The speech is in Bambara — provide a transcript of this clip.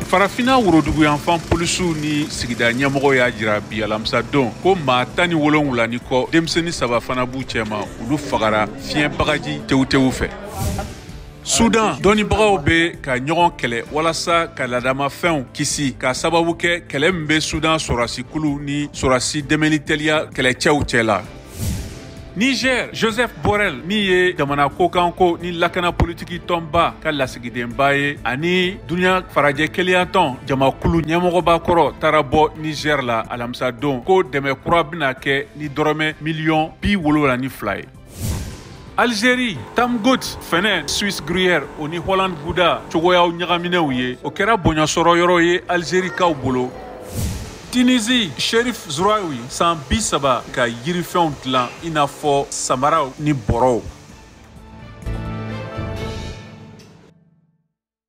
Farafinna woroduguyanfan polisiw ni sigida ɲɛmɔgɔw y'a jira bi alamisa don ko maa 17 ni kɔ, denmisɛnnin 3 fana b'u cɛma, olu fagara fiɲɛ bagaji tewu-tewu fɛ. Sudan, dɔnnibagaw bɛ ka ɲɔgɔn kɛlɛ walasa ka laadamafɛnw kisi ka sababu kɛ kɛlɛ min bɛ Sudan sɔrɔdasikulu ni sɔrɔdasi dɛmɛni teliya kɛlɛcɛw cɛ la. Niger, Joseph Borrell min ye jamana kokanko ni lakana politiki tɔnba ka lasigidenba ye ani duniya farajɛ keleyatɔn jamakulu ɲɛmɔgɔba kɔrɔ, taara bɔ Niger la alamisa don ko dɛmɛ kura bɛna kɛ ni dɔrɔmɛ miliyɔn 72 ye. Algérie, Tamgout fɛnɛ, Suisse Gruyère o ni Holland Gouda cogoyaw ɲagaminɛw ye, o kɛra bonyasɔrɔ yɔrɔ ye Algérikaw bolo. Tunisie, Sherif Zouaoui, san 30, ka yirifɛnw dilan i n'a fɔ samaraw ni bɔrɔw.